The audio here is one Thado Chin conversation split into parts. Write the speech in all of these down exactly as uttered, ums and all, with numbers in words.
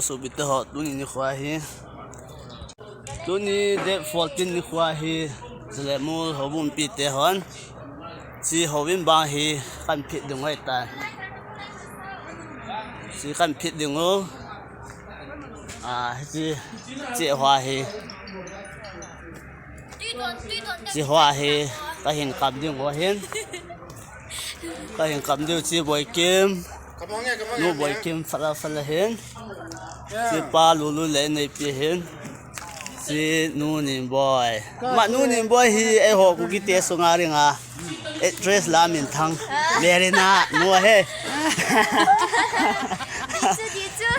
Sopite ho, tuni nikho hi, tuni date fourteen nikho hi, Zalemol houbung mipite hon, hiche houbung bang hi kahin phit ding u ahitai. Hiche kahin phit ding u. Ah, hiche, hiche hoa hi. Hiche hoa hi kahin kam ding u ahin. Kahin kam diu hiche Boikim. Nu Boikim, fala fala hin. Hiche pa Lulu le neipi hin. Hiche nu Nimboi. Ama nu Nimboi hi eiho Kukite sunga dinga actress la minthang. Merina nu ahi.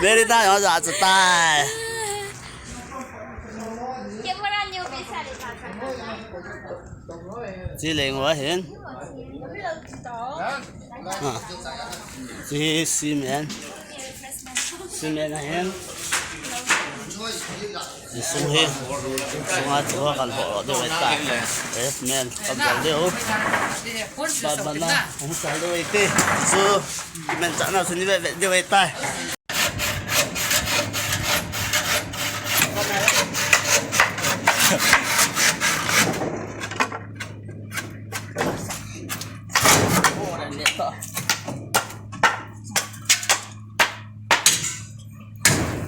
Merina jong ajah chu tai. Hiche leng u ahin. Ah. Hiche cement. Cement ahin. Hiche sung hi. Sunga chu kalho diu ahitai. Cement. Kabol diu. Ba, ba na. Hung sal diu ahitai. Chu. Cement chana chu ni ve ve diu ahitai.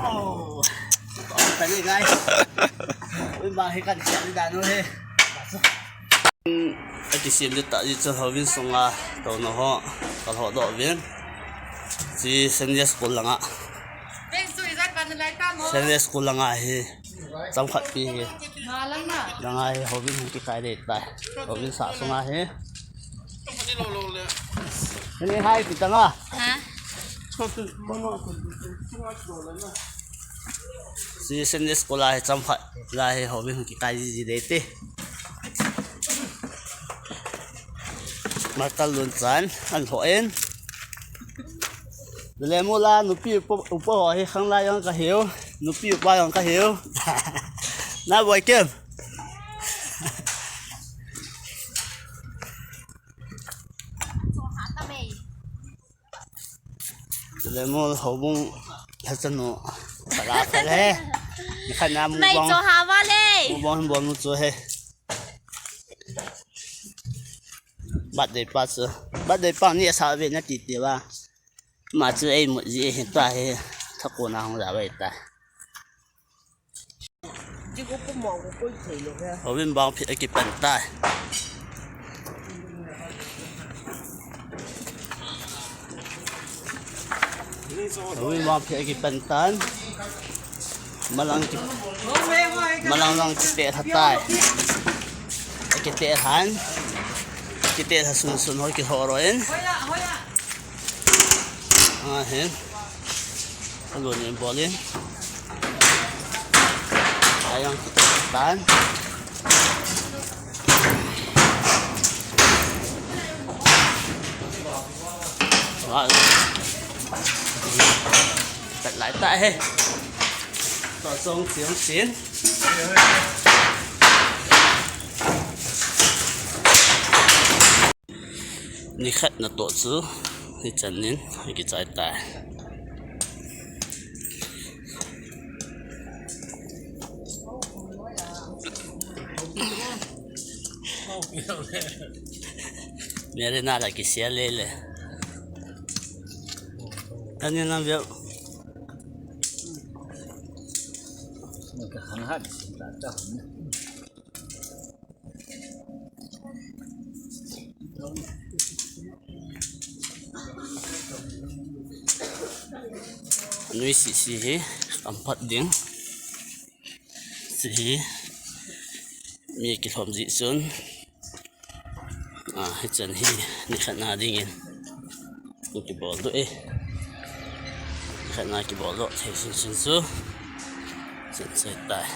Oh, tani guys. Ui, ba hi kan siam dan u hi. Akisem ding tah jeh chun houbung sunga touna ho kalho doh uvin. Hiche Sunday School langa. Sunday School langa hi. Chomkhat pi hi. Langa hi houbung hung kikai ding tai. Houbung sah sunga hi. Ni hai pi tanga. Ha? Hiche Sunday School a hi chomkhat lai hi houbung hung kikai ji ding tai. Martal lun chan, an lhoh in. Zalemol a nupi upa, upa ho hi khanglai jong kahiu, nupi upa jong kahiu. Na Boikim. Zalemol houbung lhachanu. Sala sala he. Nikhat na mukbang. Mai cho ha va le. Mukbang hin bol nu chu he. Birthday pa chu. Birthday pa ni asa ve nati ti va. Ama chu ei mut ji hi ta hi. Thakona hung ja ve ta. Houbung bang phi akipan tai. Houbung bang phi akipan tan. Malang ki, malang lang kite tha tai. Kite han. Kite tha sun sun ho ki ho ro in. Ahin. Alon in bol in. Ayang kita tan. Wah. Tat lai ta he. To song siang sin. Nikhat natoh chu hichan in akichai tai. Merina la kisia lele. Ani na veo. Nui sisi hi, kam phat ding. Sisi hi, mi kilhom ji chun. Ah, hichan hi, nikhat na dingin. Kibol doh e. Nikhat na kibol doh, thei sun sun su. Sun sai tai.